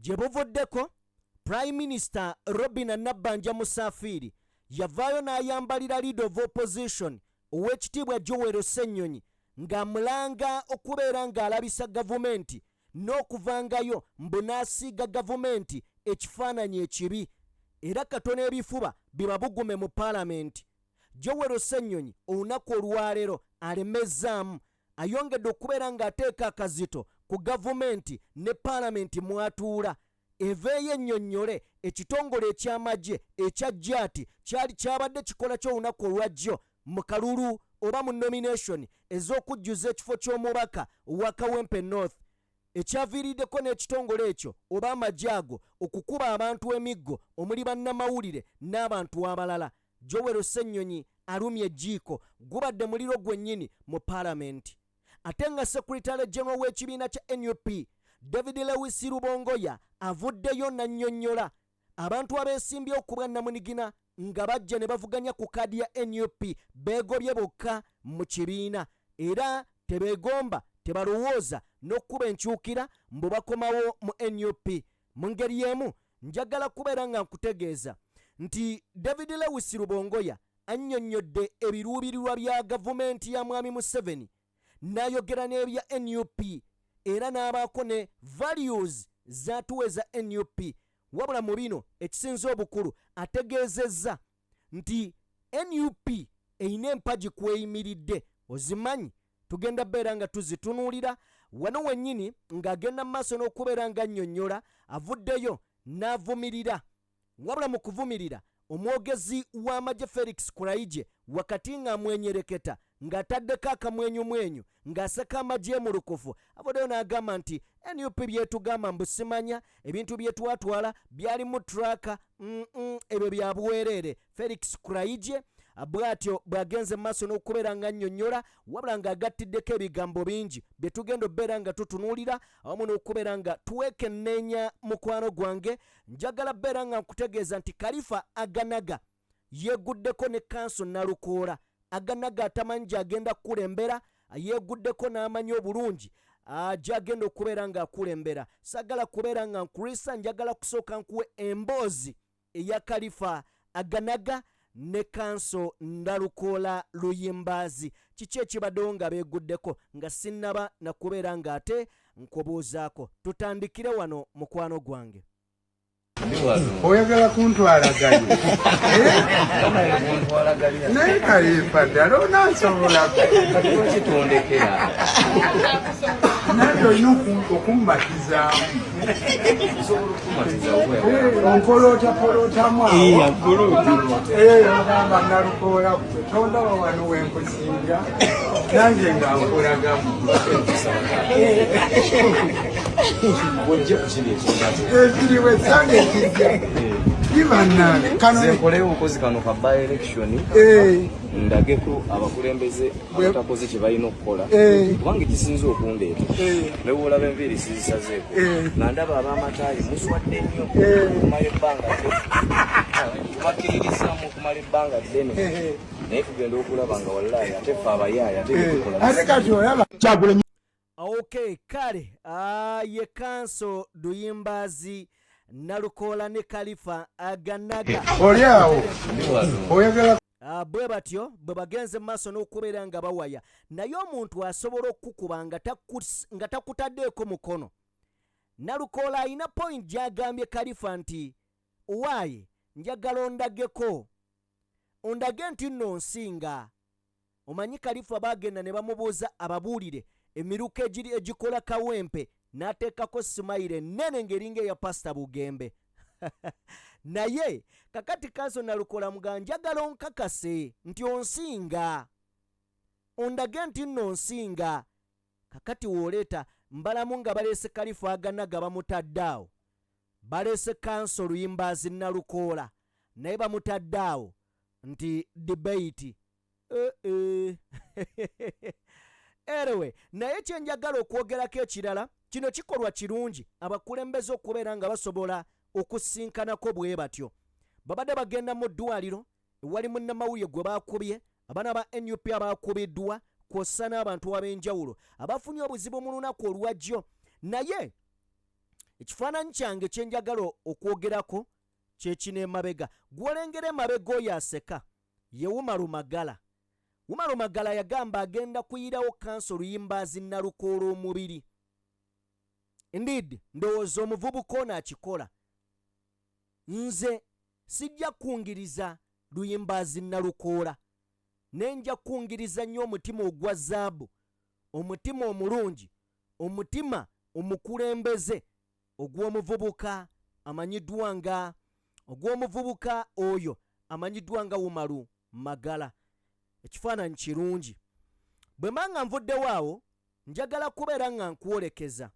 Gye buvuddeko, Prime Minister Robinah Nabbanja Musafiiri yavaayo n'ayambalira Leader of Opposition Oweekitiibwa Joel Ssennyonyi ng'amulanga okubeera ng'alabisa gavumenti n'okuvangayo mbu n'asiiga gavumenti ekifaananyi ekibi era katono ebifuba bibabugume mu palamenti. Joel Ssennyonyi olunaku olwaleero alemezzaamu ayongedde okubeera ng'ateeka akazito ku gavumenti ne palamenti mw'atuula eveeyo ennyonnyole ekitongole eky'amagye ekya JAT kyali kyabadde kikola ki olunaku olwajjo mu kalulu oba mu nomination ez'okujjuza ekifo ky'omubaka wa Kawempe North ekyaviiriddeko n'ekitongole ekyo oba amagye ago okukuba abantu emiggo omuli bannamawulire n'abantu abalala. Joel Ssennyonyi alumye ejjiiko, gubadde muliro gwennyini mu palamenti. Ate nga Secretary General w'ekibiina kya nup David Lewis Rubongoya avuddeyo n'annyonnyola abantu abeesimbyewo ku bwannamunigina nga bajja ne bavuganya ku kaadi ya nup beegobye bokka mu kibiina era tebeegomba tebalowooza n'okukuba enkyukira mbu bakomawo mu nup. Mu ngeri y'emu njagala kubeera nga nkutegeeza nti David Lewis Rubongoya annyonnyodde ebiruubirirwa bya gavumenti ya Mwami Museveni n'ayogera n'ebya nup era n'abaako ne values z'atuwa eza nup. Wabula mu bino ekisinze obukulu ategeezezza nti nup erina empagi kw'eyimiridde ozimanyi tugenda beera nga tuzitunuulira wano wennyini ng'agenda mu maaso n'okubeera nga annyonnyola avuddeyo n'avumirira wabula mu kuvumirira omwogezi w'amagye Felix Kuraigye wakati ng'amwenyereketa ng'ataddeko akamwenyumwenyu ng'aseka amajeemulukufu avuddeyo n'agamba nti nup byetugamba mbu simanya ebintu bye twatwala byalimu traka ebyo bya bwereere. Felix Kuraigye bw'atyo bw'agenze mu maaso n'okubeera ng'annyonnyola wabula ng'agattiddeko ebigambo bingi bye tugenda okubeera nga tutunuulira awamu n'okubeera nga twekenneenya. Mukwano gwange, njagala beera nga nkutegeeza nti Kalifa Aganaga yeeguddeko ne kanso Nalukoola. Aganaga atamanyi gy'agenda kukulembera yeeguddeko n'amanyi obulungi gy'agenda okubeera ng'akulembera. Saagala kubeera nga nkulwisa, njagala kusooka nkuwe emboozi eya Kalifa Aganaga ne kanso Nalukoola Luyimbaazi. Kiki ekibaddewo nga beeguddeko nga sinnaba na kubeera ng'ate nkubuuzaako? Tutandikire wano mukwano gwange. Oyagala kuntwalaganya naye kalifa ddala onansobola kitondekera nange olina okummatizaamu ompolootapolootamu awo ogamba nalukoola gwe tondaba wano wenkusinga nange nga nkulagamu ekiriwo esange ekijja ibannange nkoleyo obukozi kano ka by election ndageko abakulembeze abatakoze kye balina okukola kubanga ekisinza okundeeta ne bwolaba enviiri sizisazeeko nga ndaba ab'amataayi muswadde nnyo okumala ebbanga tubakkiririzaamu okumala ebbanga ddene naye tugenda okulaba nga wallaayi ate ffe abayaayi ate byetukola ate kati olaba Okay, kale ye kanso Luyimbaazi Nalukoola ne Kalifa Aganaga oli awo oyagala bwe batyo bwe bagenze mu maaso n'okubeera nga bawaya naye omuntu asobola okukukuba nga takutaddeeko mukono. Nalukoola alina point gy'agambye Kalifa nti waaye njagala ondageko ondage nti nno nsinga. Omanyi Kalifa baagenda ne bamubuuza ababuulire emiruka egiri egikola Kawempe n'ateekako simayiro ennene ng'eringa eya Pasita Bugembe. Naye kakati Kanso Nalukoola mga njagala onkakase nti onsinga, ondage nti nno onsinga. Kakati w'oleeta Mbalamu nga baleese Kalifa Aganaga bamutadde awo, baleese Kanso Luyimbaazi Nalukoola naye bamutadde awo nti debate. Anyway, naye kye njagala okwogerako ekirala, kino kikolwa kirungi abakulembeze okubeera nga basobola okusinkanako bwe batyo. Babadde bagenda mu ddwaliro ewali munnamawulire gwe baakubye, abaana ba nup abaakubiddwa kw'ossa n'abantu ab'enjawulo abafunye obuzibu mu lunaku olwajjo. Naye Ekifaananyi kyange kye njagala okwogerako kye kino emabega. Gw'olengera emabega oyo aseka ye Umaru Magala. Umaru Magala yagamba agenda kuyirawo kanso Luyimbaazi Nalukoola omubiri. Indeed, ndowooza omuvubuka ono akikola. Nze sijja kungiriza Luyimbaazi Nalukoola, ne nja kungiriza nnyo omutima ogwa zaabu, omutima omulungi, omutima omukulembeze ogw'omuvubuka amanyiddwa nga ogw'omuvubuka oyo amanyiddwa nga Umaru Magala. Ekifaananyi kirungi. Bwe mba nga nvuddewo awo, njagala kubeera nga nkwolekeza.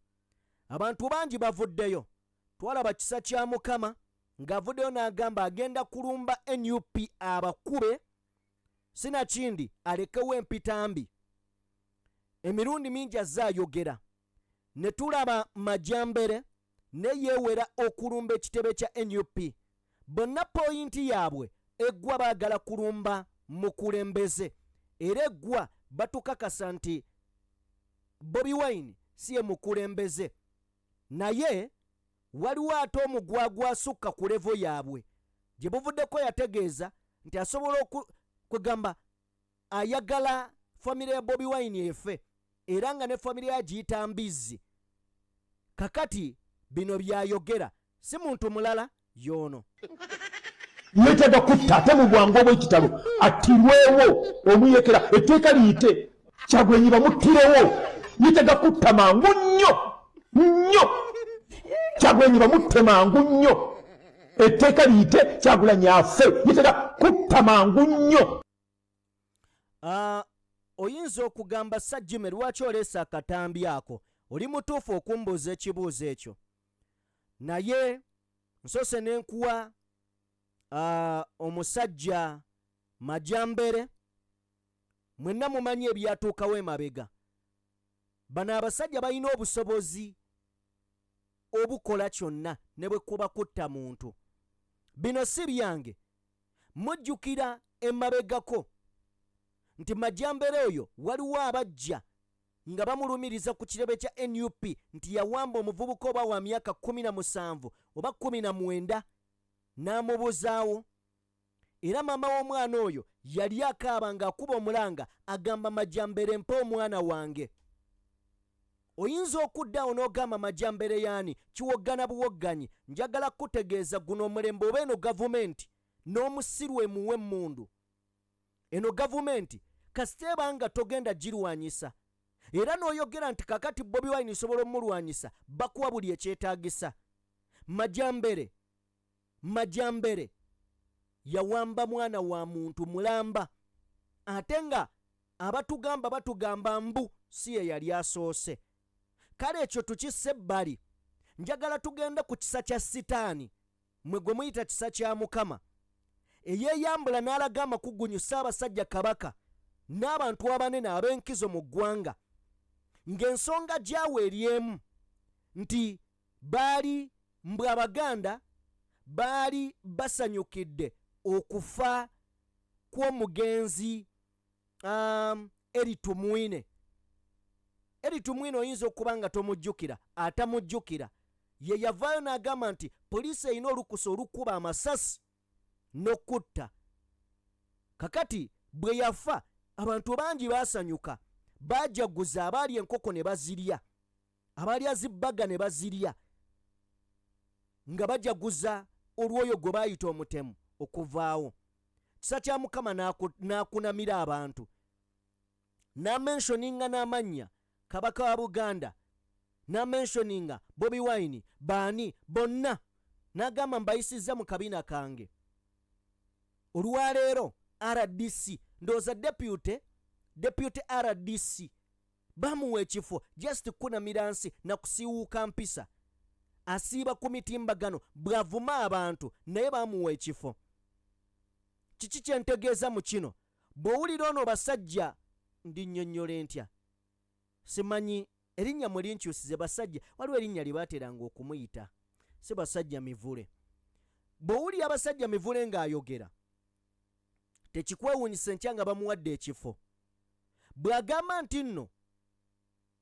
Abantu bangi bavuddeyo. Twalaba kisa kya Mukama ng'avuddeyo n'agamba agenda kulumba nup abakube, sinakindi alekewo empitambi. Emirundi mingi azze ayogera. Ne tulaba Majambere ne yeewera okulumba ekitebe kya nup. Bonna poyinti yaabwe eggwa baagala kulumba mukulembeze, era eggwa batukakasa nti Bobi Wine si ye mukulembeze. Naye waliwo ate omugwagwa asukka ku levo yaabwe. Gye buvuddeko yategeeza nti asobola kwegamba ayagala famire ya Bobi Wine efe, era nga ne famire ye agiyita mbizzi. Kakati bino by'ayogera si muntu mulala y'ono. Yeetaaga kutta ate mu bwangu obw'ekitalo, attirwewo omuyekera, etteeka liyite Kyagulanyi bamuttirewo. Yeetaaga kutta mangu nnyo nnyo, Kyagulanyi bamutte mangu nnyo, etteeka liyite Kyagulanyi afe. Yeetaaga kutta mangu nnyo. Oyinza okugamba Sir Jimmy lwaki oleese akatambi ako? Oli mutuufu okumbuuza ekibuuzo ekyo, naye nsoose ne nkuwa omusajja Majambere. Mwenna mumanyi ebyatuukawo emabega. Bano abasajja balina obusobozi obukola kyonna ne bwe kuba kutta muntu. Bino si byange. Mujjukira emabegako nti Majambere oyo waliwo abajja nga bamulumiriza ku kirebe kya nup nti yawamba omuvubuka oba wa myaka 17 oba 19 n'amubuzaawo. Era maama w'omwana oyo yali akaaba ng'akuba omulanga agamba Majambere mpa omwana wange. Oyinza okudda awo n'ogamba Majambere y'ani? Kiwoggana buwogganyi. Njagala kukutegeeza guno omulembe oba eno gavumenti n'omusiru emuwa emmundu. Eno gavumenti kasita eba nga togenda girwanyisa era n'oyogera nti kakati Bobi Wine nsobola omulwanyisa, bakuwa buli ekyetaagisa. Majambere Majambere yawamba mwana wa muntu mulamba, ate nga abatugamba batugamba mbu si ye yali asoose. Kale ekyo tukisse ebbali. Njagala tugende ku kisa kya Sitaani, mwe gwe muyita kisa kya Mukama, eyeeyambula n'alaga amakugunyu Ssaabasajja Kabaka n'abantu abanene ab'enkizo mu ggwanga, ng'ensonga gy'awa eri emu nti baali mbu Abaganda baali basanyukidde okufa kw'omugenzi Elly Tumwine. Elly Tumwine oyinza okuba nga tomujjukira, atamujjukira ye yavaayo n'agamba nti poliisi erina olukusa olukuba amasasi n'okutta. Kakati bwe yafa abantu bangi baasanyuka, baajaguza, abaali enkoko ne bazirya, abalya zibbaga ne bazirya nga bajaguza olw'oyo gwe baayita omutemu okuvaawo. Kisa kya Mukama n'akunamira abantu, n'amenshoninga n'amannya Kabaka wa Buganda, n'amenshoninga Bobi Wine, baani bonna, n'agamba mbayisizza mu kabina kange. Olwaleero RDC, ndowooza deputy RDC bamuwa ekifo just kukunamira nsi na kusiiwuuka mpisa. Asiiba ku mitimbagano bw'avuma abantu, naye bamuwa ekifo. Kiki kye ntegeeza mu kino? Bw'owulira ono basajja, ndinnyonnyole ntya? Simanyi erinnya mwe linkyusize basajja, waliwo erinnya lye baateranga okumuyita, si basajja mivule. Bw'owulira abasajja mivule ng'ayogera, tekikwewuunyisa enkya nga bamuwadde ekifo. Bw'agamba nti nno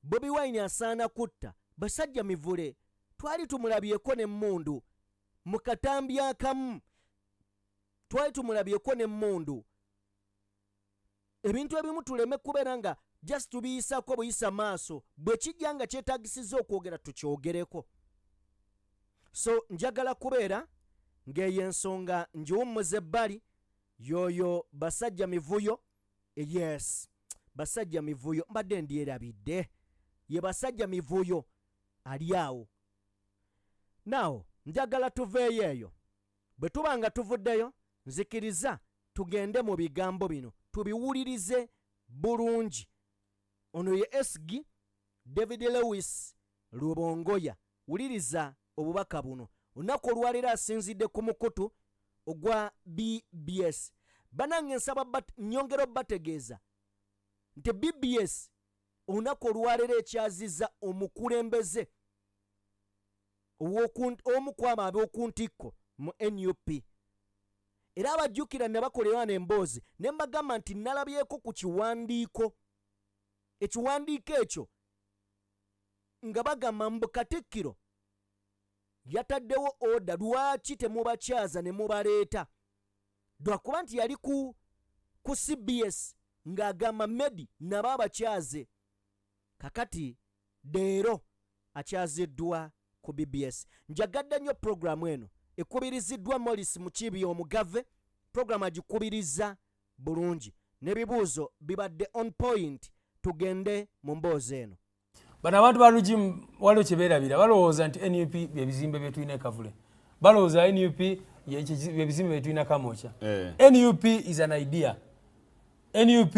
Bobi Wine asaana kutta, basajja mivule. Twali tumulabyeko n'emmundu mu katambi akamu, twali tumulabyeko n'emmundu. Ebintu ebimu tuleme kubeera nga just tubiyisako buyisa maaso, bwe kijja nga kyetaagisiza okwogera tukyogereko. So njagala kubeera ng'eyo ensonga ngiwummuza ebbali. Yoyo Basajja Mivuyo. Yes, Basajja Mivuyo, mbadde ndyerabidde, ye Basajja Mivuyo ali awo. Now njagala tuveeyo eyo. Bwe tuba nga tuvuddeyo, nzikiriza tugende mu bigambo bino tubiwulirize bulungi. Ono ye SG David Lewis Rubongoya. Wuliriza obubaka buno. Olunaku olwaleero asinzidde ku mukutu ogwa BBS. Banange, nsaba nyongera obategeeza nti BBS olunaku olwaleero ekyazizza omukulembeze omu ku abo ab'oku ntikko mu NUP. Era abajjukira ne bakolera wano emboozi ne mbagamba nti nalabyeko ku kiwandiiko, ekiwandiiko ekyo nga bagamba mbu Katikkiro yataddewo order, lwaki temubakyaza ne mubaleeta, lwakuba nti yali ku CBS ng'agamba Medi nabo abakyaze. Kakati leero akyaziddwa ku BBS. Njagadde nnyo puroguramu eno ekubiriziddwa Morris Mukiibi Omugave. Puroguramu agikubiriza bulungi n'ebibuuzo bibadde on point. Tugende mu mboozi eno. Bano abantu ba regime waliwo kye beerabira. Balowooza nti NUP byebizimbe byetulina ekavule, balowooza NUP byebizimbe byetulina Kamwokya. NUP is an idea. NUP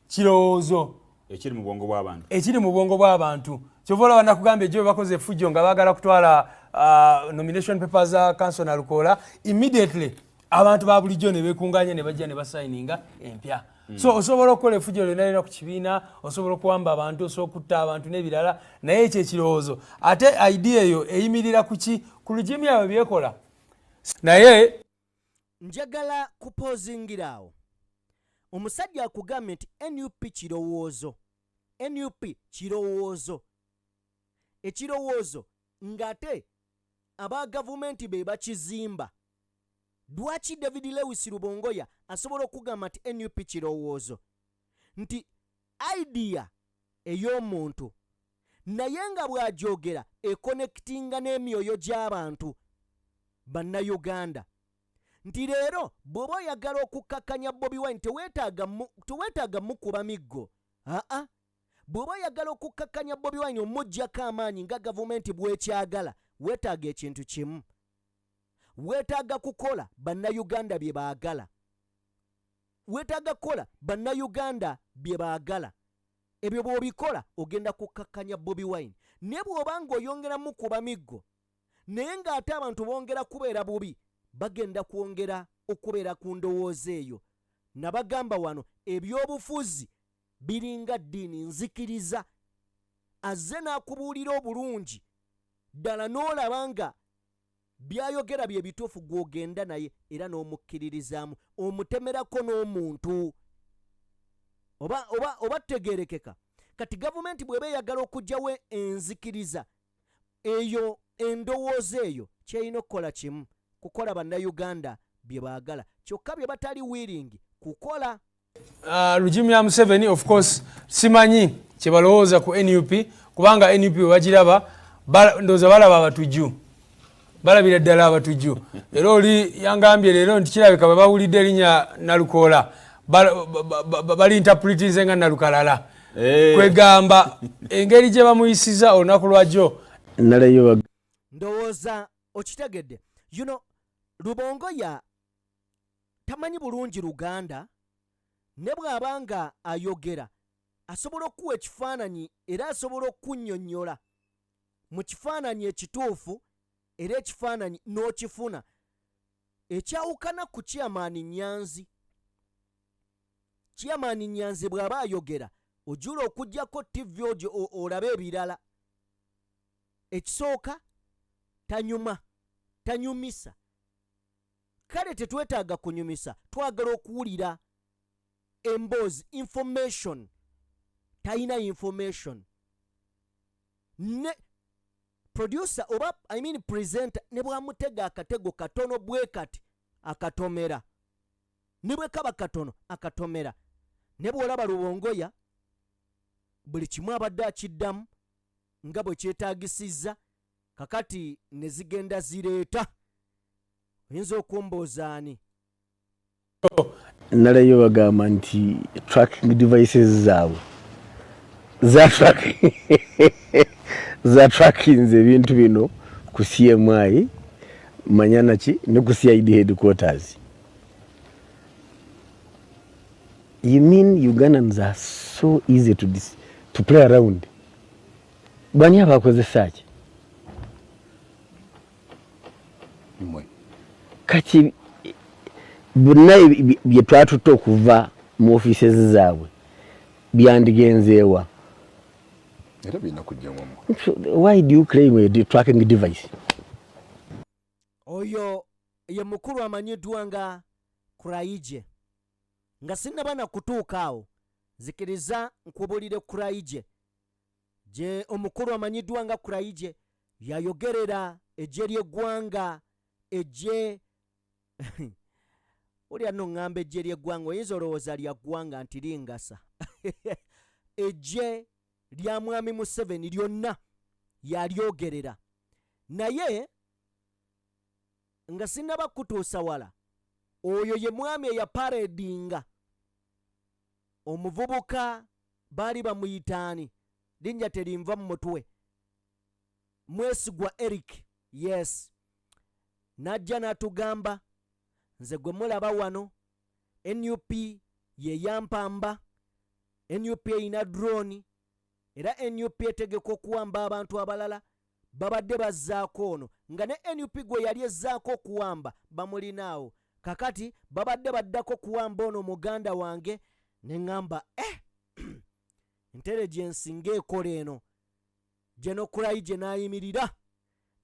kirowoozo ekiri mu bwongo bw'abantu. Ekiri mu bwongo bw'abantu. Kyova olaba nakugambye ejo bakoze effujjo nga baagala kutwala nomination papers za council Nalukoola, immediately abantu ba bulijjo ne beekunganya ne bajja ne basayininga empya. So osobola okukola effujjo lyonna lyonna ku kibiina, osobola okuwamba abantu, osobola okutta abantu n'ebirala, naye ekyo ekirowoozo ate idea eyo eyimirira ku ki? Ku regime yaabwe byekola naye. Njagala kupoozingira awo. Omusajja akugambye nti NUP kirowoozo, NUP kirowoozo, ekirowoozo ng'ate aba gavumenti be bakizimba. Lwaki David Lewis Rubongoya asobola okugamba nti NUP kirowoozo, nti idea ey'omuntu, naye nga bw'agyogera ekonectinga n'emyoyo gy'abantu Bannayuganda, nti leero bw'oba oyagala okukakkanya Bobi Wine teweetaaga mukuba miggo? Aa, bw'oba oyagala okukakkanya Bobi Wine, omuggyako amaanyi nga gavumenti bw'ekyagala, weetaaga ekintu kimu: weetaaga kukola Bannayuganda bye baagala. Weetaaga kukola Bannayuganda bye baagala. Ebyo bw'obikola ogenda kukakkanya Bobi Wine. Naye bw'oba ng'oyongera mukuba miggo, naye ng'ate abantu bongera kubeera bubi, bagenda kwongera okubeera ku ndowooza eyo. Nabagamba wano, ebyobufuzi biringa ddiini, nzikiriza. Azze n'akubuulira obulungi ddala n'olaba nga byayogera bye bituufu, gw'ogenda naye era n'omukkiririzaamu, omutemerako n'omuntu oba tutegeerekeka. Kati gavumenti bw'eba eyagala okuggyawo enzikiriza eyo, endowooza eyo, kyerina okukola kimu: kukola Bannayuganda bye baagala, kyokka bye batali willing kukola. Regime ya Museveni, of course simanyi kyebalowooza ku NUP, kubanga NUP bwe bagiraba ndowooza balaba abatujju, balabira ddala abatujju. Era oli yangambye leero nti kirabika bwe bawulidde erinnya Nalukoola bali interpretinze nga Nalukalala. Kwegamba engeri gye bamuyisiza olunaku lwajjo. Naleyo. Ndowooza okitegedde. Rubongoya tamanyi bulungi Luganda, ne bw'aba nga ayogera asobola okuwa ekifaananyi era asobola okunnyonnyola mu kifaananyi ekituufu, era ekifaananyi n'okifuna ekyawukana ku Chairman Nyanzi. Chairman Nyanzi bw'aba ayogera ojula okugjako TV ogyo olabe ebirala. Ekisooka, tanyuma, tanyumisa. Kale tetwetaaga kunyumisa, twagala okuwulira emboozi, information. Talina information. Ne Producer oba I mean presenter ne bwamutega akatego katono bwe kati akatomera, ne bwe kaba katono akatomera. Ne bw'olaba Lubongoya buli kimu abadde akiddamu nga bwe kyetaagisizza. Kakati ne zigenda zireeta, oyinza okumbuuza ani? Nalayo bagamba nti tracking devices zaabwe za trackinze ebintu bino ku CMI manya naki ne ku CID headquarters. You mean Ugandans are so easy to play around? Bani abakozesa ki? Kati bonna bye twatutte okuva mu offices zaabwe byandigenzeewa? Era birina kujja wamu. Why do you claim a tracking device? Oyo ye mukulu amanyiddwa nga Kuraije. Nga sinnaba na kutuuka awo, nzikiriza nkubulire Kuraije gye omukulu amanyiddwa nga Kuraije yayogerera eggye ly'eggwanga. Eggye ulya nno ŋŋamba eggye ly'eggwanga, oyinza olowooza lya ggwanga nti lingasa. Eggye lya mwami Museveni lyonna yalyogerera. Naye nga sinnaba kutuusa wala, oyo ye mwami eyaparedinga omuvubuka, baali bamuyitaani, linnya terinva mu mutwe, Mwesigwa Eric. Yes, n'ajja n'atugamba, nze gwe mulaba wano, NUP ye yampamba, NUP erina drone, era NUP etegeka okuwamba abantu abalala, babadde bazzaako ono nga ne NUP gwe yali ezzaako okuwamba bamulinaawo, kakati babadde baddako kuwamba ono muganda wange. Ne ŋŋamba, eh, intelligence ng'ekola eno. Geno Kuraije n'ayimirira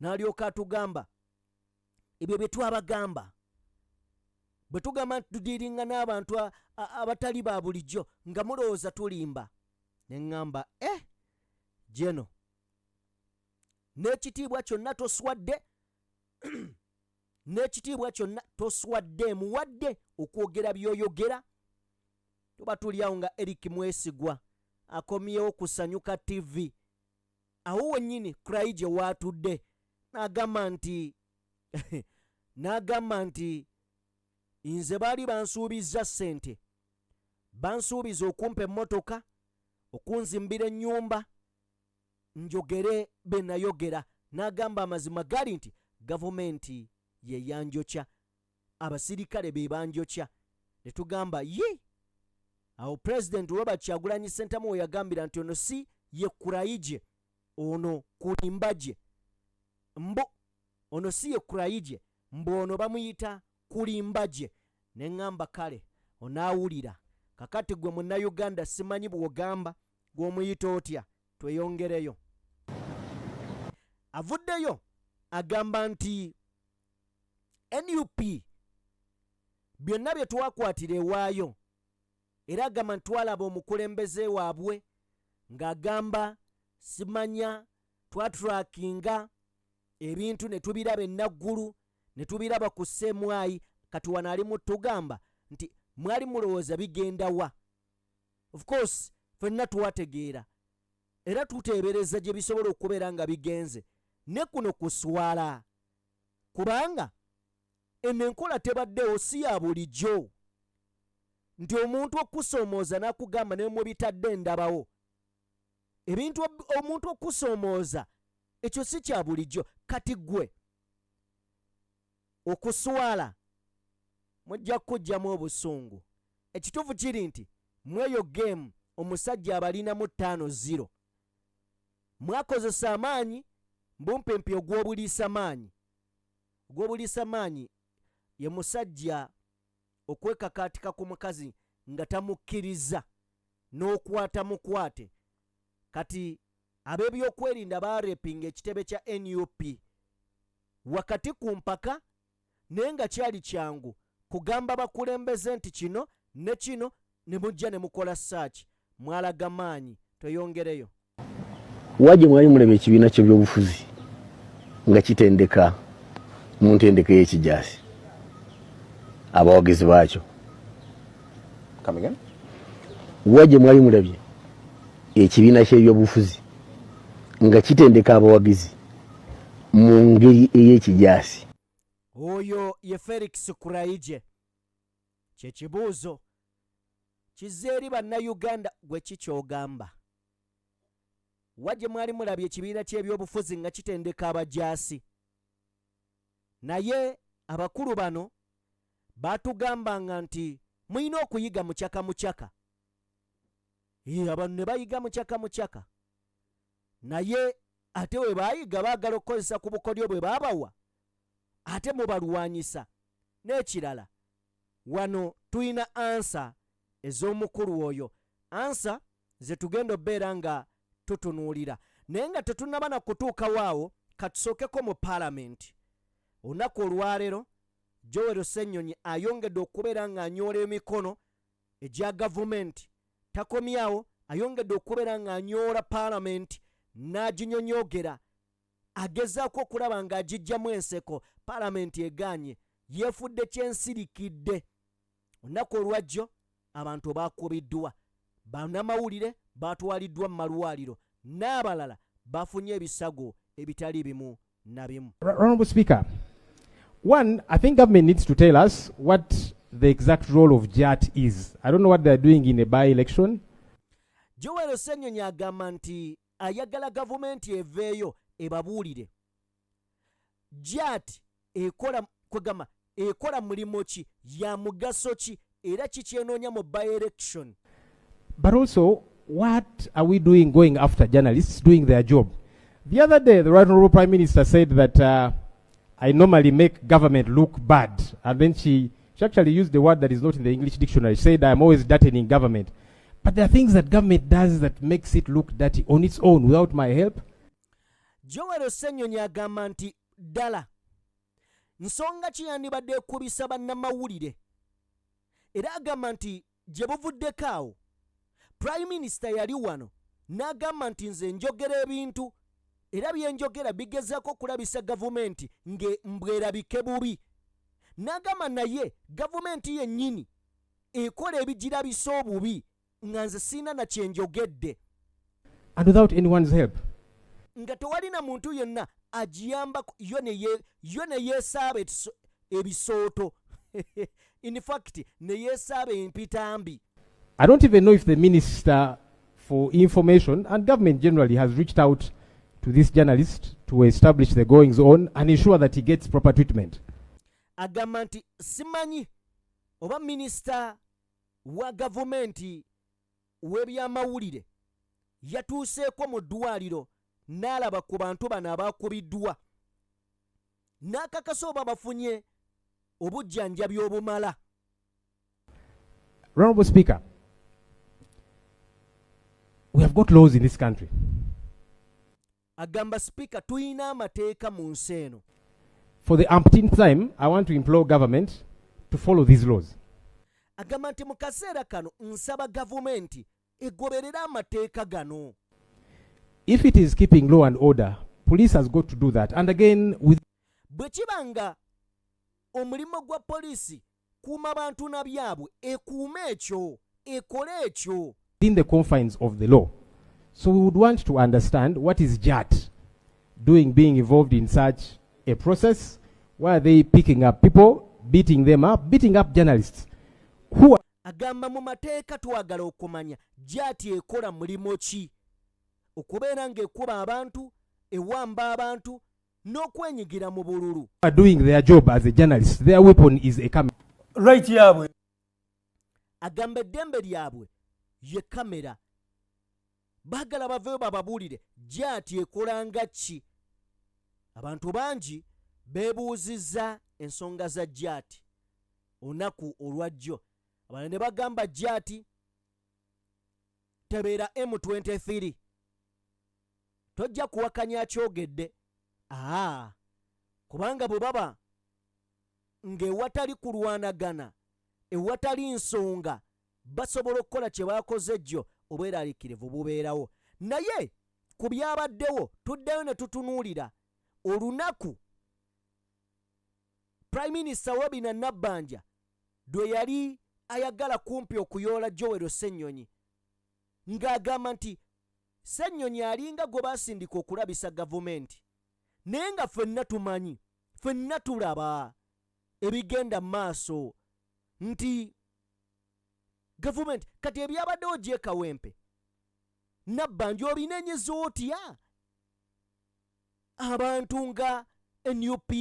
n'alyoka atugamba ebyo bye twabagamba bwe tugamba nti tudiiringa n'abantu abatali ba bulijjo, nga mulowooza tulimba. Ne ŋŋamba, eh, Geno, n'ekitiibwa kyonna toswadde, n'ekitiibwa kyonna toswadde muwadde okwogera by'oyogera. Tuba tuli awo nga Eric Mwesigwa akomyewo ku Sanyuka TV, awo wennyini Kuraije waatudde, n'agamba nti nze baali bansuubizza ssente, bansuubiza okumpa emmotoka, okunzimbira ennyumba, njogere be nayogera. N'agamba amazima gali nti gavumenti ye yanjokya, abasirikale be banjokya. Ne tugamba ye awo Pulezidenti Robert Kyagulanyi Ssentamu we yagambira nti ono si ye Kuraije, ono Kulimbaje, mbu ono si ye Kuraije, mbu ono bamuyita Kulimbaje. Ne ŋŋamba kale onaawulira. Kakati gwe Munnayuganda, simanyi bw'ogamba gw'omuyita otya. Tweyongereyo. Avuddeyo agamba nti NUP byonna bye twakwatira ewaayo, era agamba nti twalaba omukulembeze waabwe ng'agamba simanya twatrackinga ebintu ne tubiraba enaggulu ne tubiraba ku CMI. Kati wano ali mu tugamba nti mwali mulowooza bigenda wa? Of course ffenna twategeera era tuteebereza gye bisobola okubeera nga bigenze. Ne kuno kuswala, kubanga eno enkola tebaddewo, si ya bulijjo nti omuntu okusoomooza n'akugamba ne mubitadde ndabawo ebintu. Omuntu okusoomooza ekyo si kya bulijjo. Kati ggwe okuswala mujja kuggyamu obusungu. Ekituufu kiri nti mweyo game omusajja abalinamu 5-0. Mwakozesa amaanyi mbumpempi ogw'obuliisa maanyi. Ogw'obuliisa maanyi ye musajja okwekakaatika ku mukazi nga tamukkiriza n'okwata mukwate. Kati ab'ebyokwerinda baarepinga ekitebe kya NUP wakati ku mpaka, naye nga kyali kyangu kugamba bakulembeze nti kino ne kino, ne mujja ne mukola saaki. Mwalaga maanyi. Tweyongereyo. Wajje mwali mulaba ekibiina ky'ebyobufuzi. nga kitendeka mu ntendeka ey'ekijaasi abawagizi baakyo? Come again? Wa gye mwali mulabye ekibiina ky'ebyobufuzi nga kitendeka abawagizi mu ngeri ey'ekijaasi? Oyo ye Felix Kuraije. Kye kibuuzo kizze eri Bannayuganda, gwe ki ky'ogamba? Wa gye mwali mulabye ekibiina ky'ebyobufuzi nga kitendeka abajaasi? Naye abakulu bano baatugambanga nti mulina okuyiga mucaka mucaka. Ee, abantu ne bayiga mucaka mucaka, naye ate we baayiga baagala okukozesa ku bukodyo bwe baabawa, ate mubalwanyisa. N'ekirala, wano tulina ansa ez'omukulu oyo, ansa ze tugenda obeera nga tutunuulira. Naye nga tetunnaba na kutuukawo awo, katusookeko mu Palamenti. Olunaku olwaleero Joel Ssenyonyi ayongedde okubeera ng'anyoola emikono egya gavumenti. Takomyawo, ayongedde okubeera ng'anyoola Palamenti n'aginyonyoogera, agezaako okulaba ng'agiggyamu enseko. Palamenti egaanye, yeefudde kyensirikidde. Olunaku olwajjo abantu bakubiddwa, bannamawulire batwaliddwa mu malwaliro n'abalala bafunye ebisago ebitali bimu na bimu. Honorable Speaker, one, I think government needs to tell us what the exact role of JAT is. I don't know what they're doing in a by-election. Joel Ssenyonyi agamba nti ayagala gavumenti eveeyo ebabuulire JAT ekola, kwegamba ekola mulimu ki, ya mugaso ki, era kikyenoonya mu by-election. But also, what are we doing going after journalists doing their job? The other day, the Right Honorable Prime Minister said that I normally make government look bad. And then she actually used the word that is not in the English dictionary. She said, I'm always dirtying government. But there are things that government does that makes it look dirty on its own without my help. Joel Ssenyonyi agamba nti ddala nsonga ki yandibadde ekubisa bannamawulire, era agamba nti gye buvuddeko awo Prime Minister yali wano n'agamba nti nze njogera ebintu era byenjogera bigezaako okulabisa gavumenti nge mbwerabike bubi, n'agamba naye gavumenti yennyini ekola ebigirabisa obubi nga nze siina na kyenjogedde. And without anyone's help. Nga tewali na muntu yenna agiyambako, yo ne yeesaaba ebisooto, in fact ne yeesaaba empitambi. I don't even know if the Minister for Information and government generally has reached out to this journalist to establish the goings on and ensure that he gets proper treatment. Agamba nti simanyi oba minisita wa gavumenti w'ebyamawulire yatuuseeko mu ddwaliro n'alaba ku bantu bano abakubiddwa n'akakasa oba bafunye obujjanjabi obumala. Honorable Speaker, we have got laws in this country. Agamba sipiika tulina amateeka mu nsi eno. For the umpteenth time, I want to implore government to follow these laws. Agamba nti mu kaseera kano nsaba gavumenti egoberere amateeka gano. If it is keeping law and order, police has got to do that. And again, with Bwe kiba nga omulimu gwa poliisi kuuma bantu na byabwe, ekuume ekyo, ekole ekyo. Within the confines of the law. So we would want to understand, what is JAT doing being involved in such a process? Why are they picking up people, beating them up, beating up journalists who are Agamba mu mateeka twagala okumanya JAT ekola mulimu ki okubeera ng'ekuba abantu, ewamba abantu n'okwenyigira mu bululu. Doing their job as a journalist? Their weapon is a camera. Right yaabwe. Agamba eddembe lyabwe ye kamera. Baagala baveeyo bababuulire JAT ekola nga ki. Abantu bangi beebuuzizza ensonga za JAT olunaku olwajjo, abalala ne bagamba JAT tebeera M23. Tojja kuwakanya akyogedde, aa kubanga bwe baba ng'ewatali kulwanagana, ewatali nsonga, basobola okukola kye baakoze jjo, obweraliikirivu bubeerawo. Naye ku byabaddewo tuddeyo ne tutunuulira. Olunaku Prime Minister Robina Nabbanja lwe yali ayagala kumpi okuyoola Joel Ssennyonyi ng'agamba nti Ssennyonyi alinga gwe basindika okulabisa gavumenti, naye nga ffenna tumanyi, ffenna tulaba ebigenda mu maaso nti gavumenti kati ebyabaddewo gy'e Kawempe, Nabbanja obinenyeza otya abantu nga nup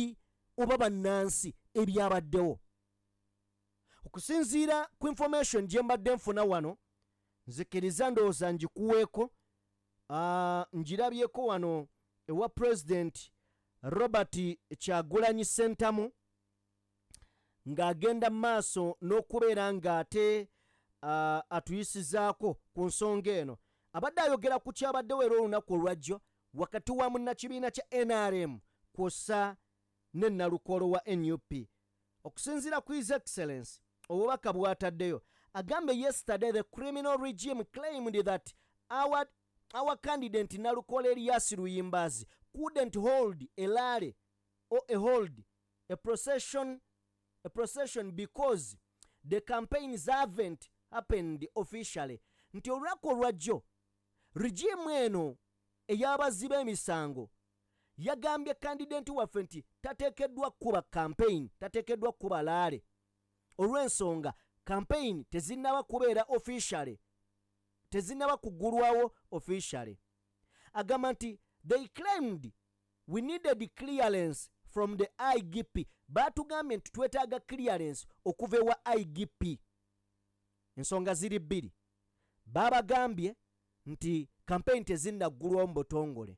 oba bannansi ebyabaddewo? Okusinziira ku information gye mbadde nfuna wano, nzikiriza ndowooza ngikuweeko, ngirabyeko wano ewa President Robert Kyagulanyi Ssentamu ng'agenda mu maaso n'okubeera ng'ate atuyisizaako ku nsonga eno. Abadde ayogera ku kyabaddewo era olunaku olwajjo wakati wa munnakibiina kya NRM kw'ossa ne Nalukoola wa nup. Okusinziira ku His Excellence obubaka bw'ataddeyo, agambye, "Yesterday the criminal regime claimed that our candidate Nalukoola Elias Luyimbazi couldn't hold a rally or a hold a procession because the campaigns haven't happened officially." Nti olunaku olwajjo regime eno ey'abazzi b'emisango yagambye candidate waffe nti tateekeddwa kuba campaign, tateekeddwa kuba rally olw'ensonga campaign tezinnaba kubeera officially, tezinnaba kuggulwawo officially. Agamba nti they claimed we needed clearance from the IGP. Baatugambye nti twetaaga clearance okuva ewa IGP. Ensonga ziri bbiri: baabagambye nti campaign tezinnaggulwawo mu butongole,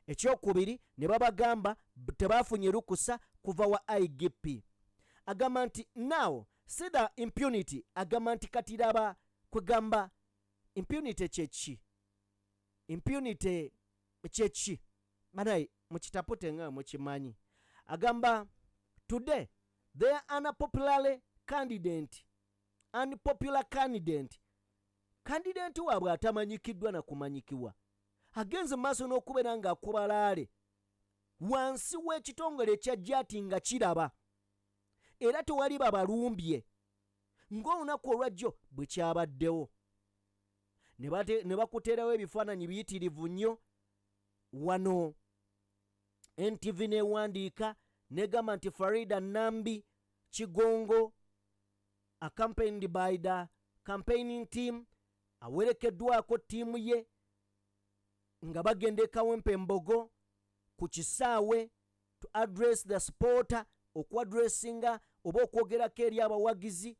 ekyokubiri ne babagamba tebafunye lukusa kuva wa IGP. Agamba nti now see the impunity. Agamba nti kati raba, kwegamba impunity kyeki? Impunity kyeki? Banaye mukitapute nga mukimanyi. Agamba today their unpopular candidate, candidate waabwe atamanyikiddwa na kumanyikibwa, agenze mu maaso n'okubeera ng'akuba rally wansi w'ekitongole ekya JATT nga kiraba era tewali babalumbye ng'olunaku olwajjo bwe kyabaddewo. Ne bakuteerawo ebifaananyi biyitirivu nnyo wano. NTV n'ewandiika negamba nti Farida Nambi Kigongo, accompanied by the campaigning team, awerekeddwako ttiimu ye nga bagenda e Kawempe Mbogo ku kisaawe to address the supporter, okuaddressinga oba okwogerako eri abawagizi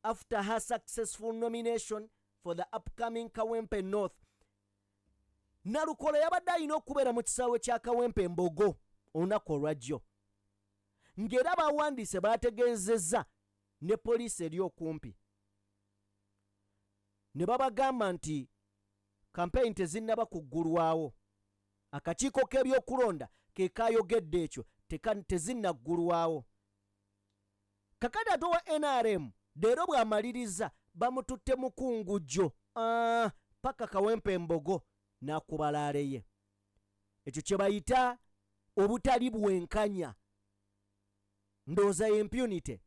after her successful nomination for the upcoming Kawempe North. Nalukola yabadde alina okubeera mu kisaawe kya Kawempe Mbogo olunaku olwajjo, ng'era bawandiise baategeezezza ne poliisi eri okumpi ne babagamba nti campaign tezinnaba kuggulwawo. Akakiiko k'ebyokulonda ke kayogedde ekyo, tezinnaggulwawo. Kakati ate owa NRM leero bw'amaliriza bamututte mukungujjo paka Kawempe Embogo n'akuba rally ye. Ekyo kye bayita obutali bwenkanya, ndowooza impunity,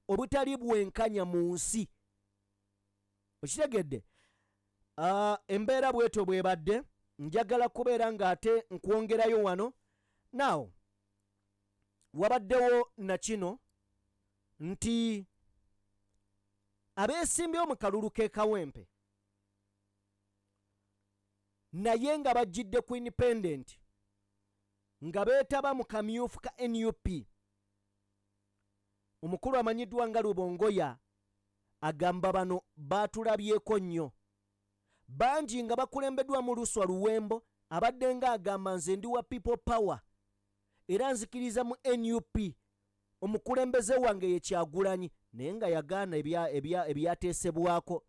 obutali bwenkanya mu nsi. Okitegedde? Embeera bwetyo bwebadde. Njagala kubeera ng'ate nkwongerayo wano. Now wabaddewo na kino nti abeesimbyewo mu kalulu k'e Kawempe naye nga bajjidde ku independent nga beetaba mu kamyufu ka NUP, omukulu amanyiddwa nga Lubongoya agamba bano baatulabyeko nnyo bangi nga bakulembeddwamu Luswa Luwembo, abadde nga agamba nze ndi wa People Power era nzikiriza mu NUP, omukulembeze wange ye Kyagulanyi, naye nga yagaana ebyateesebwako.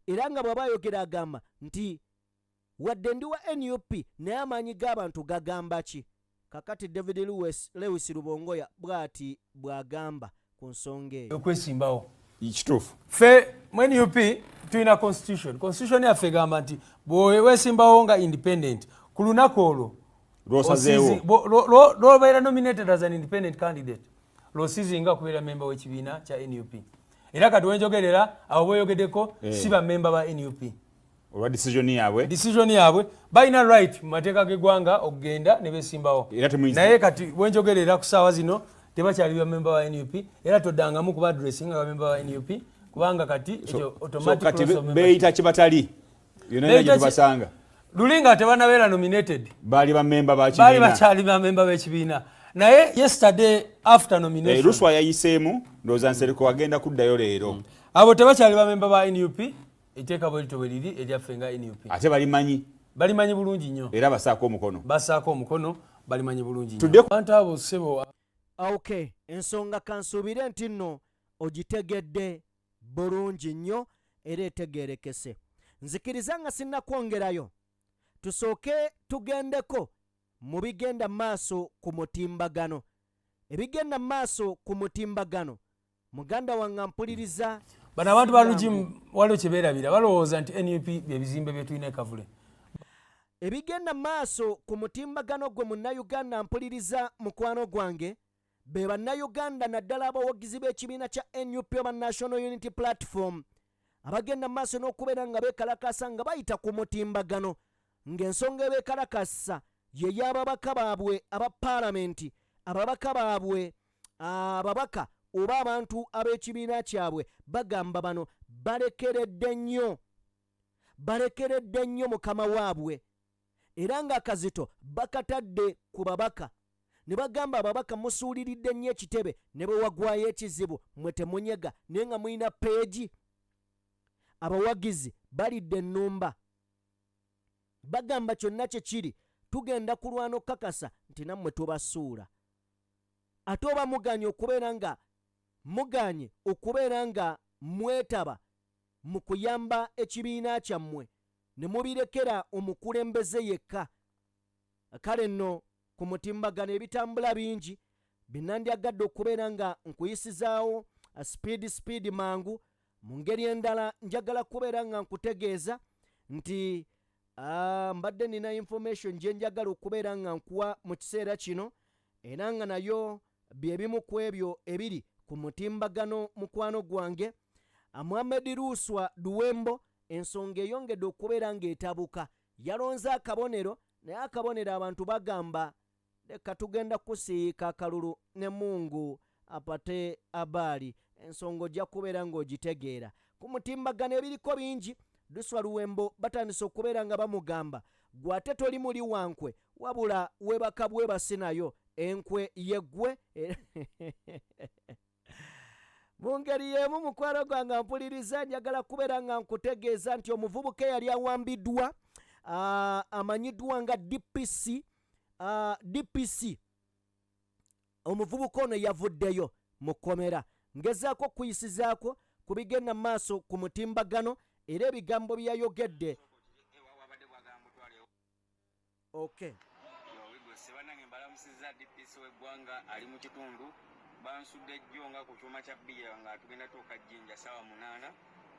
Era nga bw'aba ayogera agamba nti wadde ndi wa NUP naye amaanyi g'abantu gagamba ki? Kakati David Lewis Lubongoya bw'ati bw'agamba ku nsonga eyo. Okwesimbawo. Kituufu. Ffe mu NUP tulina constitution. Constitution yaffe egamba nti bwewesimbawo nga independent, ku lunaku olwo Lw'osazeewo. Lwobeera nominated as an independent candidate, lwosizinga kubeera memba w'ekibiina kya NUP. Era kati wenjogerera abo bweyogeddeko si bamemba ba NUP. Olwa decision yaabwe. Decision yaabwe, balina right mu mateeka g'eggwanga okugenda ne besimbawo. Era temuyinza- Naye kati wenjogerera ku ssaawa zino tebakyali bamemba ba NUP, era toddangamu kuba addressing nga bamemba ba NUP, kubanga kati ekyo So automatic kati loss of membership. beeyita kibatali yonna Beeyita gye tubasanga. Luli nga tebanabeera nominated baali bamemba ba baali kibiina. Bakyali bamemba b'ekibiina, naye yesterday after nomination Luswa yayiseemu, ndowooza Nsereko agenda kuddayo leero. Abo tebakyali bamemba ba NUP. Etteeka bwe lityo bwe liri eryaffe nga NUP. Ate balimanyi. Balimanyi bulungi nnyo. Era basaako omukono. Basaako omukono, balimanyi bulungi nnyo. Tudde Abantu abo, ssebo. Ok, ensonga kansuubire nti nno ogitegedde bulungi nnyo era etegeerekese. Nzikiriza nga sinnakwongerayo, tusooke tugendeko mu bigenda maaso ku mutimbagano. Ebigenda maaso ku mutimbagano, muganda wange mpuliriza. Bano abantu ba regime waliwo kye beerabira, balowooza nti NUP bye bizimbe bye tulina e Kavule. Ebigenda maaso ku mutimbagano, gwe Munnayuganda mpuliriza, mukwano gwange, be Bannayuganda naddala abawagizi b'ekibiina kya NUP oba National Unity Platform, abagenda maaso n'okubeera nga beekalakasa nga bayita ku mutimbagano, ng'ensonga ebeekalakasa ye y'ababaka baabwe aba paalamenti, ababaka baabwe, ababaka oba abantu ab'ekibiina kyabwe. Bagamba bano balekeredde nnyo, balekeredde nnyo mukama waabwe, era ng'akazito bakatadde ku babaka ne bagamba, ababaka musuuliridde nnyo ekitebe, ne bwe wagwayo ekizibu mwe temunyega, naye nga mulina page. Abawagizi balidde ennumba, bagamba kyonna kye kiri tugenda kulwana okukakasa nti nammwe tubasuula. Ate oba muganye okubeera nga muganye okubeera nga mwetaba mu kuyamba ekibiina kyammwe ne mubirekera omukulembeze yekka. Kale nno ku mutimbagano ebitambula bingi binandyagadde okubeera nga nkuyisizaawo speed speed mangu. Mu ngeri endala, njagala kubeera nga nkutegeeza nti mbadde nina information gye njagala okubeera nga nkuwa mu kiseera kino, era nga nayo byebimu ku ebyo ebiri ku mutimbagano. Mukwano gwange Muhamed Luswa Luwembo, ensonga eyongedde okubeera ng'etabuka. Yalonze akabonero, naye akabonero abantu bagamba leka tugenda kusiika akalulu ne Mungu apate abaali. Ensonga ojja kubeera ng'ogitegeera ku mutimbagano, ebiriko bingi. Luswa Luwembo batandise okubeera nga bamugamba, gwe ate toli muli wankwe, wabula weebaka bwebasi, nayo enkwe yeggwe. Mu ngeri y'emu, mukwano gwange mpuliriza, njagala kubeera nga nkutegeeza nti omuvubuka eyali awambiddwa amanyiddwa nga DPC, DPC, omuvubuka ono yavuddeyo mu kkomera. Ngezaako okuyisizaako ku bigenda mu maaso ku mutimbagano era ebigambo bye yayogedde. Okay. Bannange, mbalamusizza. DPC w'eggwanga ali mu kitundu. Bansudde jjo nga ku kyuma kya bbiya nga tugenda tuuka Jjinja saawa 8.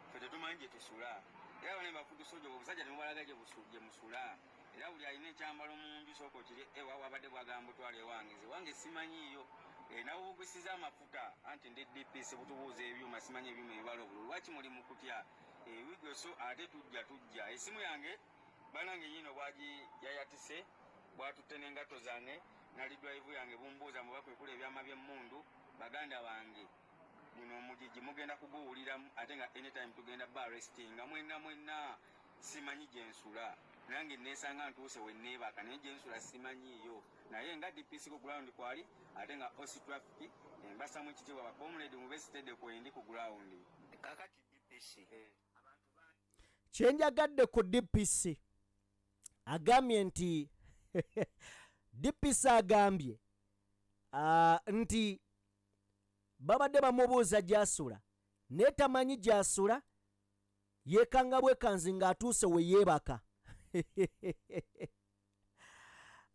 Ffe tetumanyi gye tusula, era bane bafudusojo obusajja temubalaga gye musula. Era buli alina ekyambalo mu nju, sooka okiri ewa wabadde bwagamba butwala ewange, nze wange simanyiiyo. Nawugisiza amafuta anti ndi DPC, butubuuza ebyuma, simanyi ebyuma ebibala obululu. Lwaki muli mu kutya? Wigwe so ate tujja esimu yange, banange, yino bwagi yayatise, bwatutte n'engatto zange nali drive yange. Bumbuuza mwe bakwekula ebyama by'emmundu. Baganda bange, guno omugigi mugenda kuguwuliramu, ate nga anytime tugenda ba arrestinga mwenna mwenna. Simanyi gye nsula, nange neesanga ntuuse we neebaka, naye gye nsula simanyiiyo. Naye nga DPC ku ground kwali, ate nga OC traffic embasamu ekitiibwa, bacomrade mube steady, kwendi ku ground kakati DPC. Kyenjagadde ku DPC, agambye nti DPC agambye nti babadde bamubuuza gy'asula, naye tamanyi gy'asula, yeekanga bwekanzi ng'atuuse we yeebaka.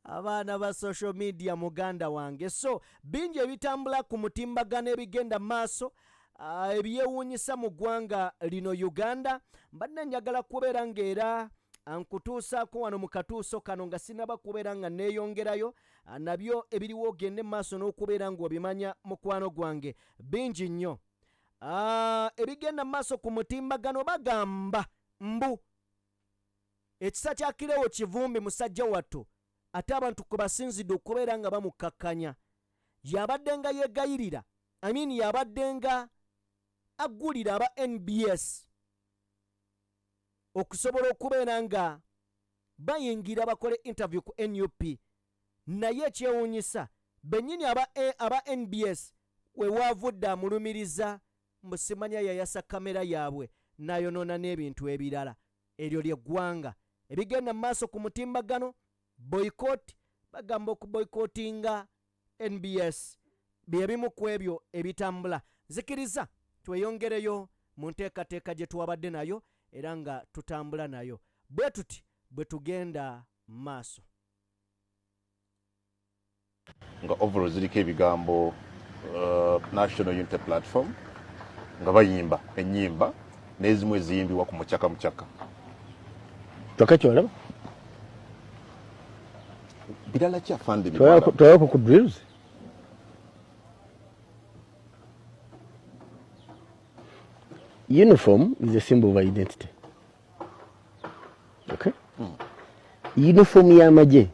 Abaana ba social media, muganda wange, so bingi ebitambula ku mutimbagano ebigenda maaso, ebyewuunyisa mu ggwanga lino Uganda. Mbadde njagala kubeera ng'era Nkutuusaako wano mu katuuso kano nga sinaba kubeera nga neeyongerayo nabyo ebiriwo ogende mu maaso n'okubeera ng'obimanya mukwano gwange bingi nnyo ebigenda mu maaso ku mutimbagano bagamba mbu ekisa kya Kirewo Kivumbi musajja wattu ate abantu kwe basinzidde okubeera nga bamukkakkanya yabadde nga yeegayirira I mean yabadde nga aggulira aba NBS okusobola okubeera nga bayingira bakole interview ku nup naye ekyewuunyisa bennyini aba, e, aba nbs wewaavudde amulumiriza mbu simanya yayasa kamera yaabwe nayonoona n'ebintu ebirala eryo lyeggwanga ebigenda mu maaso ku mutimbagano boycott bagamba okuboycottinga nbs bye bimu ku ebyo ebitambula. Nzikiriza tweyongereyo mu nteekateeka gye twabadde nayo era nga tutambula nayo. Bwe tuti bwe tugenda mu maaso. Nga overall ziriko ebigambo uh, National Unity Platform nga bayimba ennyimba n'ezimu eziyimbibwa ku mucaka mucaka. Kyokka kyolaba birala ki afande twalabako ku drills uniform is a symbol of identity okay mm. uniform y'amagye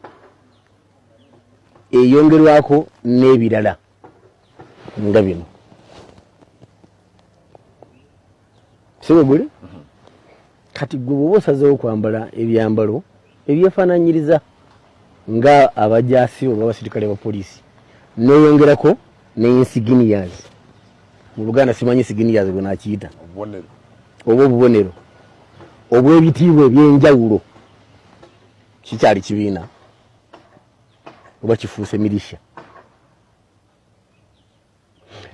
eyongerwako n'ebirala nga bino si bwe guli kati gwe bwoba osazeewo okwambala ebyambalo ebyefaananyiriza nga abajaasi oba abasirikale ba poliisi noyongerako ne insignias mu luganda simanyi insignias gwe nakiyita oba obubonero obw'ebitiibwa ebyenjawulo kikyali kibiina oba kifuuse milisha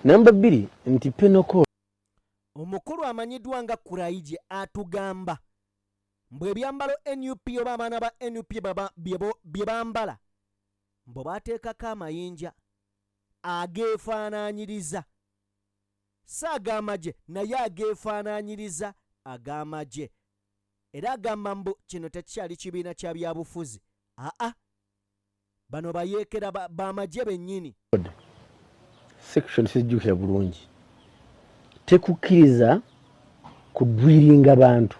namba bbiri nti penoko Omukulu amanyiddwa nga Kuraigye atugamba mbu ebyambalo nup oba abaana ba nup bye bambala mbu bateekako amayinja ageefaanaanyiriza si ag'amagye naye ageefaanaanyiriza ag'amagye era agamba mbu kino tekikyali kibiina kya byabufuzi aa Bano bayeekera bamagye bennyini. Section sijjukira bulungi tekukkiriza kudrillinga bantu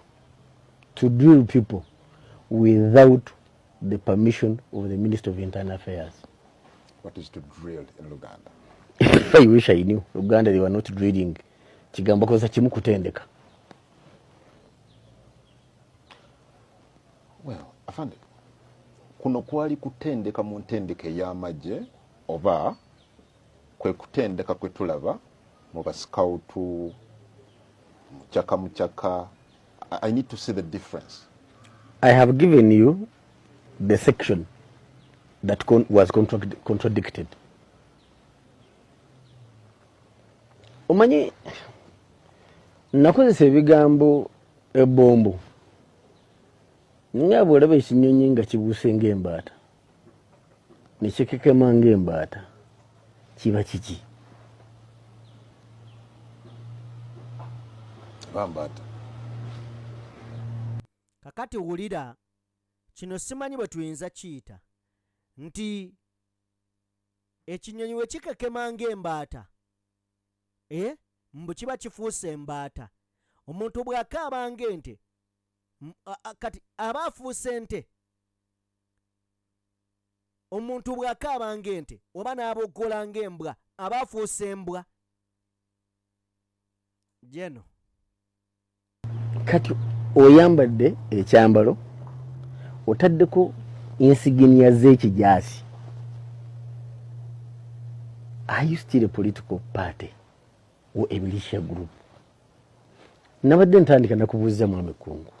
to drill people without the permission of the Minister of Internal Affairs. What is to drill in Luganda? I wish I knew. Luganda they were not drilling. Kigambo kozesa kimu kutendeka. Well, afande, kuno kwali kutendeka mu ntendeka ey'amagye oba kwe kutendeka kwe tulaba mu basikawutu mucaka mucaka? I need to see the difference. I have given you the section that con was contradicted. Omanyi nakozesa ebigambo ebombo nga bwolaba ekinyonyi nga kibuuse ng'embaata ne kikekema ng'embaata kiba kiki? Bambaata. Kakati wulira kino, simanyi bwe tuyinza kiyita nti ekinyonyi we kikekema ng'embaata eh, mbu kiba kifuuse embaata. Omuntu bw'akaaba ng'ente kati aba afuuse nte. Omuntu bw'akaaba ng'ente oba n'aboggola ng'embwa aba afuuse embwa. Jeno. Kati oyambadde ekyambalo otaddeko insignia z'ekijaasi, are you still a political party or a militia group? Nabadde ntandika nakubuuziza mwami Kungu,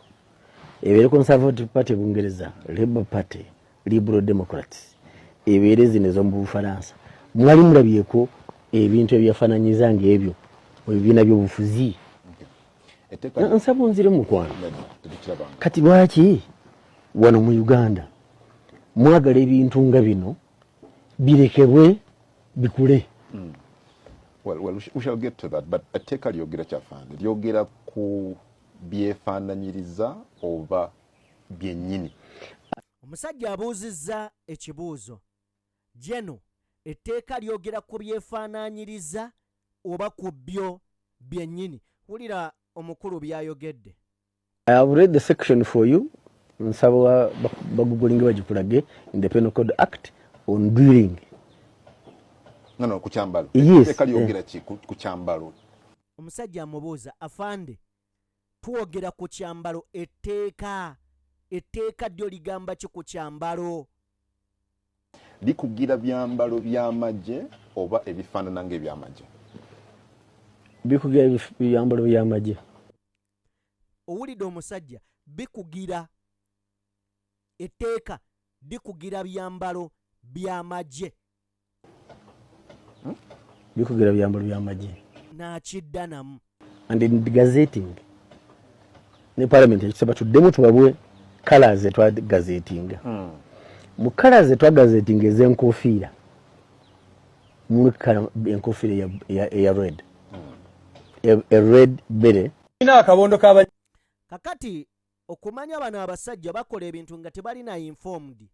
ebeere Conservative Party e Bungereza, Labour Party, Liberal Democrats, ebeere zino ez'omu Bufalansa, mwali mulabyeko ebintu ebyefaananyiza ng'ebyo mu bibiina by'obufuzi? Nsaba onzire mukwano. Kati lwaki wano mu Uganda mwagala ebintu nga bino birekebwe bikule? Hmm. Well, well, we shall get to that, but etteeka lyogera kyafande lyogera ku byefaananyiriza oba byennyini? Omusajja abuuzizza ekibuuzo. Geno, etteeka lyogera ku byefaanaanyiriza oba ku byo byennyini? Wulira omukulu by'ayogedde. I have read the section for you. Nsaba bagugulinge bagikulage in the Penal Code Act on drilling. No, no, ku kyambalo. Yes. Etteeka lyogera ki ku kyambalo? Omusajja amubuuza, afande, twogera ku kyambalo, etteeka ddyo ligamba ki ku kyambalo? Likugira byambalo by'amagye oba ebifaanana ng'ebyamagye? Bikugira byambalo by'amagye. Owulidde omusajja, bikugira, etteeka likugira byambalo by'amagye. Bikugira byambalo by'amagye. N'akidda namu. And in gazetting ne parliament ekisaba tuddemu tubabwe colors zetwa gazettinga. Mu colors zetwa gazettinga ez'enkofiira, mulimu enkofiira eya red. A red beret. Ina akabondo k'aba Kakati okumanya bano abasajja bakola ebintu nga tebalina informed.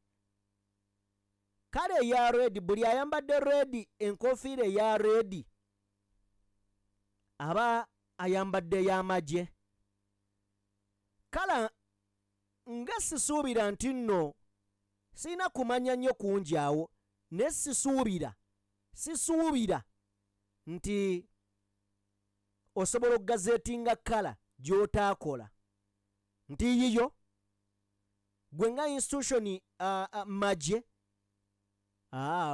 Kale eya red, buli ayambadde red, enkofiira eya red, aba ayambadde y'amagye. Kala nga sisuubira nti nno sirina kumanya nnyo kungi awo, naye sisuubira nti osobola okugazetinga color gy'otaakola nti yiyo gwe nga institution magye.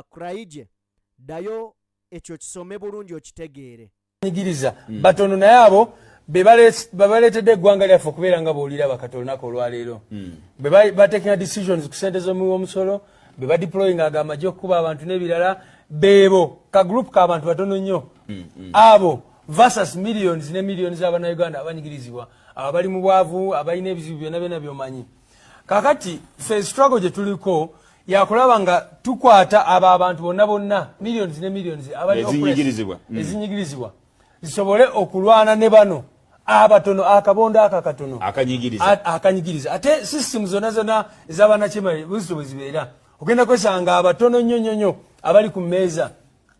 Kuraije ddayo ekyo kisome bulungi okitegeere. Nyigiriza batono, naye abo be baleetedde eggwanga lyaffe okubeera nga bw'oliraba kati olunaku olwaleero. Bwe batekinga decisions ku sente z'omuwi w'omusolo, bwe badeployingaga amagye okukuba abantu n'ebirala, beebo ka group k'abantu batono nnyo abo versus millions ne millions z'abannayuganda abanyigirizibwa, abo abali mu bwavu, abalina ebizibu byonna byonna by'omanyi. Kakati ffe struggle gye tuliko yakulaba nga tukwata abo abantu bonna bonna, millions ne millions abali Ezinyigirizibwa. Ezinyigirizibwa zisobole okulwana ne bano abatono, akabondo ako akatono akanyigiriza. Akanyigiriza. Ate system zonna zonna ez'abanakyemali buzito bwe zibeera, ogenda kwesanga abatono nnyo nnyo nnyo abali ku mmeeza,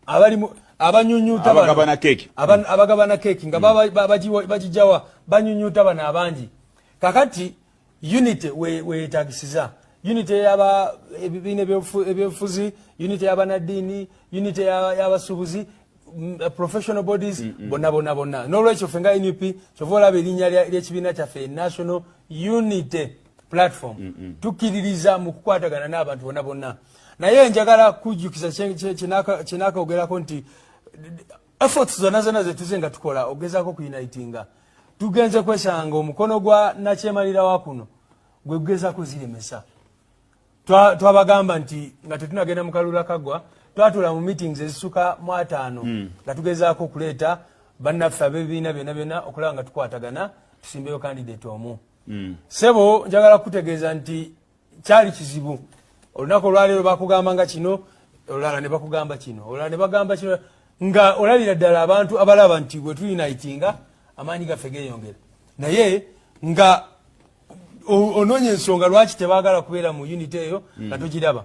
abali abanyunyuta bano. Abagabana keeki. Abagabana keeki nga bagijjawa, banyunyuta bano abangi. Kakati unity weyetagisiza unity yaba ebibiina ebyobufuzi, unity y'abanaddiini, unity y'abasuubuzi, professional bodies, bonna bonna bonna. N'olwekyo ffe nga NUP, kyova olaba erinnya ly'ekibiina kyaffe National Unity Platform, tukkiririza mu kukwatagana n'abantu bonna bonna. Naye njagala kujjukiza kyenakaogerako nti efforts zonna zonna zetuze nga tukola ogezaako okunitinga, tugenze kwesanga omukono gwa nakyemalira wa kuno gwe gugezaako ziremesa. Twabagamba nti nga tetunagenda mu kalulu akaggwa, twatuula mu meetings ezisuka mu 50 nga tugezaako okuleeta bannaffe ab'ebibiina byonna byonna okulaba nga tukwatagana tusimbeyo candidate omu. Sebo, njagala kutegeeza nti kyali kizibu. Olunaku olwaleero bakugamba nga kino, olulala ne bakugamba kino, olulala ne bagamba kino, nga olabira ddala abantu abalaba nti bwe tuyunitinga amaanyi gaffe geeyongera, naye nga onoonya ensonga lwaki tebaagala kubeera mu unity eyo nga togiraba.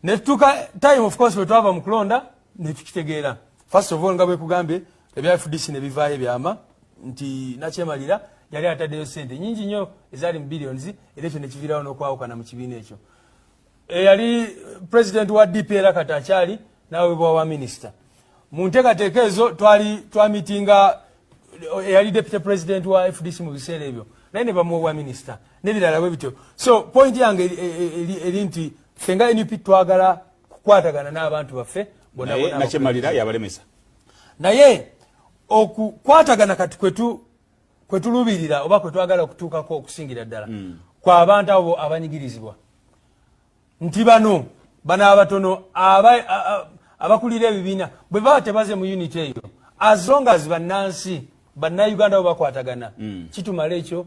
Netutuuka time, of course, bwe twava mu kulonda netukitegeera. First of all, nga bwekugambye, ebya FDC ne bivaayo ebyama nti nakyemalira yali ataddeyo sente nyingi nnyo ezaali mu billions, era ekyo nekiviirawo n'okwawukana mu kibiina ekyo. Eyali president wa DP era kati akyali nawebwa wa minisita mu nteekateeka ezo, twali twamitinga eyali deputy president wa FDC mu biseera ebyo, naye ne bamuwa bwa minisita n'ebirala bwe bityo. So point yange eri nti ffe nga NUP twagala kukwatagana n'abantu baffe bonna naye bonna. Nakyemalira yabalemesa. Naye okukwatagana kati kwetuluubirira oba kwetwagala okutuukako okusingira ddala kwa abantu abo abanyigirizibwa, nti bano abatono abakulira ebibiina bwe baba tebaze mu unity eyo, as long as bannansi, bannayuganda bo bakwatagana, kitumala ekyo